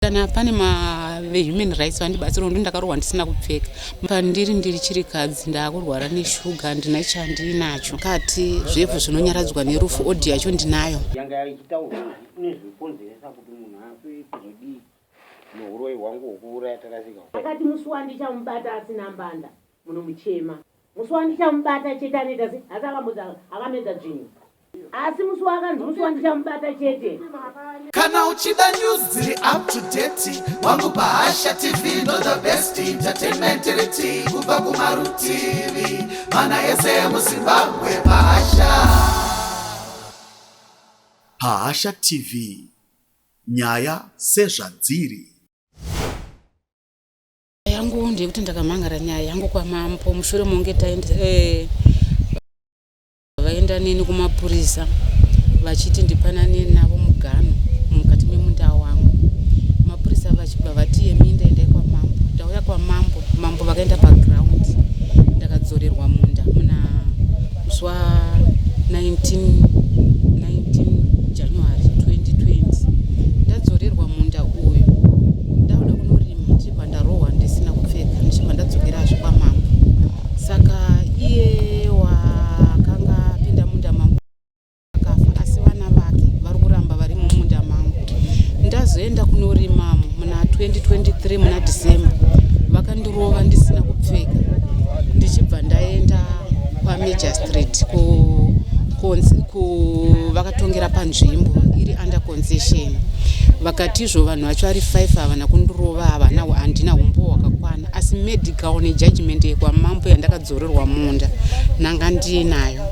Kana pane vehuman rights vandibatsirawo, ndo ndakarohwa ndisina kupfeka. Pandiri ndiri chirikadzi, ndaakurwara neshuga, handina chandinacho. Kati zvevhu zvinonyaradzwa nerufu, audio yacho ndinayo. Yanga ichitaurwa kune zvinokonzeresa kuti munhu afe, kuzodii neuroyi hwangu hwokuuraya Tarasika. Akati musi wandichamubata asina mbanda munomuchema. Musi wandichamubata chete anoita se asi akambodza akamedza dzvinyu. Asi musi waakanzi musi wandichamubata chete. Kana uchida news dziri up to date, wangu, paHasha TV ndo the best entertainment riti kubva kumarutivi mana ese emuZimbabwe. PaHasha, PaHasha TV, nyaya sezvadziri. Yangu ndeyekuti ndakamhangara nyaya yangu kwamambo mushure monge taenda, vaenda neni kumapurisa vachiti ndipanane navo mugano mukati memunda wangu. Mapurisa vachibva vati yeminda endai kwamambo. Ndauya kwamambo, mambo vakaenda paground, ndakadzorerwa munda muna musi wa 19 19 January 2020. Ndadzorerwa munda uyu, ndauda kunorima, ndichibva ndarohwa ndisina kupfeka, ndichibva ndadzokerazve kwamambo. Saka iye wakanga apinda munda mangu akafa, asi vana vake vari kuramba vari mumunda mangu. Ndazoenda kunorimamo muna 2023 muna December, vakandirova ndisina kupfeka, ndichibva ndaenda kwamagistrate vakatongera panzvimbo iri under concession. Vakati izvo vanhu vacho vari 5 havana kundirova, havana, handina umbo hwakakwana, asi medical nejudgment yekwamambo yandakadzorerwa munda nanga ndiinayo.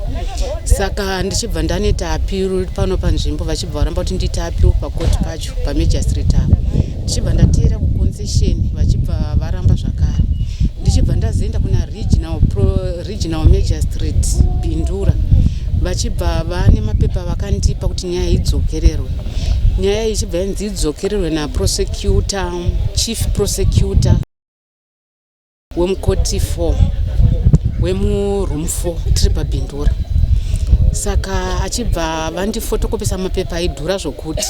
Saka ndichibva ndanoita appeal pano panzvimbo, vachibva varamba kuti ndiite appeal pakoti pacho pamagistrate avo. Ndichibva ndateera kuconcession, vachibva varamba zvakare. Ndichibva ndazoenda kuna regional magistrate Bindura, vachibva vane mapepa vakandipa kuti nyaya idzokererwe. Nyaya iyi ichibva yanzi idzokererwe naprosecutor, chief prosecutor wemukoti 4, wemuroom 4 tiri paBindura. Saka achibva vandifotokopesa mapepa aidhura zvokuti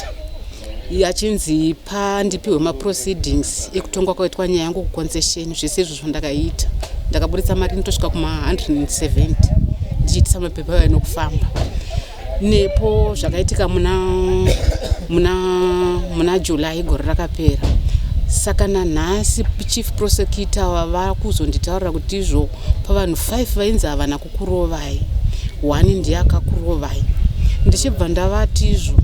achinzi pandipiwe maproceedings ekutongwa kwaitwa nyaya yangu kuconcession. Zvese izvozvo ndakaita, ndakaburitsa mari inotosvika kuma170 ndichiitisa mapepa ayo nokufamba. Nepo zvakaitika muna July gore rakapera, saka nanhasi chief prosecutor vava kuzonditaurira kuti izvo pavanhu 5 vainzi havana kukurovai, one ndiye akakurovai. Ndichibva ndavati izvo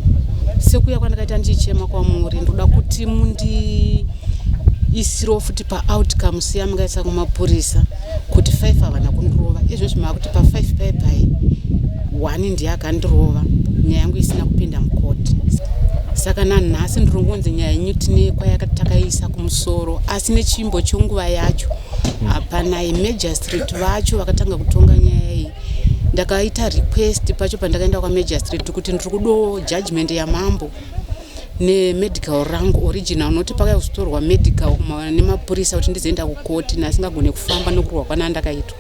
sekuya kwandakaita ndichichema kwamuri, ndoda kuti mundiisirewo futi paoutcomes yamungaisa kumapurisa kuti 5 havana kundirova. Izvozvi maakuti pa5 pai pai one ndiye akandirova, nyaya yangu isina kupinda mukoti. Saka nanhasi ndirongonzi nyaya yenyu tine kwayakatakaisa kumusoro, asi nechimbo chenguva yacho hapanai. Magistrate vacho vakatanga kutonga nyaya iyi, ndakaita request pacho pandakaenda kwamagistrate kuti ndiri kudo judgment yamambo nemedical rangu original, noti pakauya kuzotorwa medical nemapurisa kuti ndizoenda kukoti nasingagone kufamba nokurwa kwana ndakaitwa.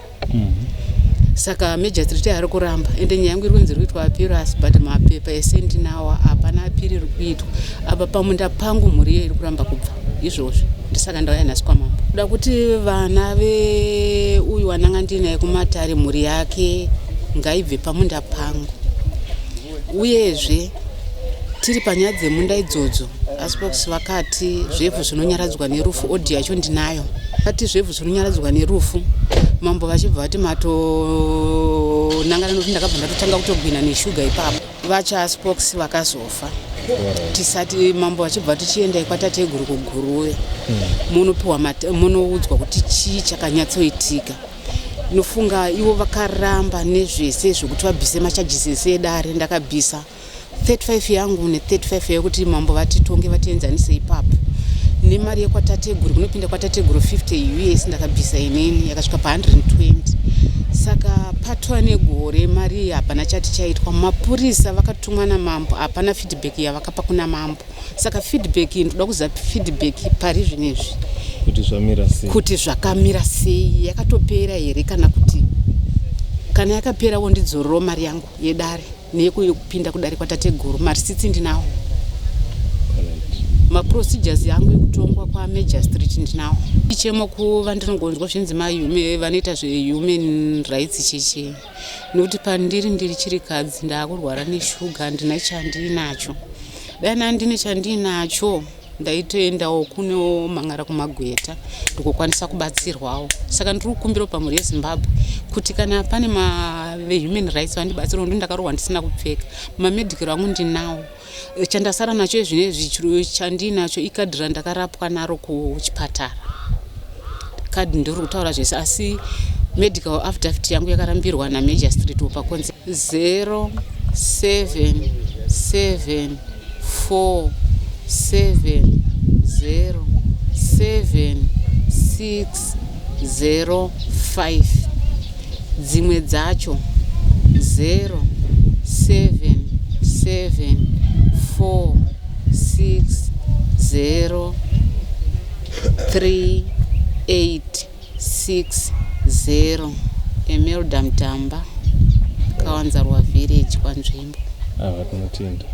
Saka magistrate ari kuramba, ende nyaya yangu iri kunzi iri kuitwa appeal, but mapepa ese ndinawo, hapana appeal iri kuitwa apa pamunda pangu. Mhuri iyo iri kuramba kubva izvozvo, ndisaka ndauya nhasi kwamambo kuda kuti vana veuyu wananga ndinaye kumatare, mhuri yake ngaibve pamunda pangu. Uyezve tiri panyaya dzemunda idzodzo, aspox vakati zvevhu zvinonyaradzwa nerufu, audio yacho ndinayo. Vati zvevhu zvinonyaradzwa nerufu, mambo vachibva vati matonangana nokuti ndakabva ndatotanga kutogwina neshuga ipapo. Vacho aspox vakazofa tisati, mambo vachibva tichiendai kwatateguru kuGuruve, munopiwa, munoudzwa kuti chii chakanyatsoitika. Nofunga ivo vakaramba nezvese zvekuti vabvise macharges ese edare. Ndakabvisa 35 yangu ne35 yekuti mambo vatitonge vatienzanise ipapo nemari yekwatateguru kunopinda kwatateguru 50 US ndakabvisa inini, yakasvika pa120. Saka patwa negore mari iyi hapana chati chaitwa. Mapurisa vakatumwa namambo, hapana feedback yavakapa kuna mambo. Saka feedback iyi ndoda kuziva feedback pari zvinezvi kuti zvamira sei. Kuti zvakamira sei, yakatopera here, kana kuti kana yakapera wondidzorerawo mari yangu yedare neyekupinda kudare kwatateguru. Marisitsi ndinawo. Alright. Maprocedures angu ekutongwa kwamagistrate ndinawo. Chichemo kuva ndinongonzwa zvinzi vanoita zvehuman rights chichi nekuti pandiri ndiri chirikadzi, ndaakurwara neshuga, handina chandiinacho. Dai ndandine chandiinacho ndaitoendawo kunomhan'ara kumagweta ndikokwanisa kubatsirwawo. Saka ndiri kukumbira pamhuri yeZimbabwe kuti kana pane vehuman rights vandibatsirawo, ndo ndakarohwa ndisina kupfeka, mamedical angu ndinawo. Chandasara nacho zvinezvi, chandiinacho ikadhi randakarapwa naro kuchipatara. Kadhi ndiri kutaura zvese, asi medical affidavit yangu yakarambirwa namagistrate pakonze 0 7 7 4 7 0 7 6 0 5, dzimwe dzacho 0 7 7 4 6 0 3 8 6 0. Emelda Mutamba, Kawanzarwa village, kwanzvimbo. Ava tinotenda.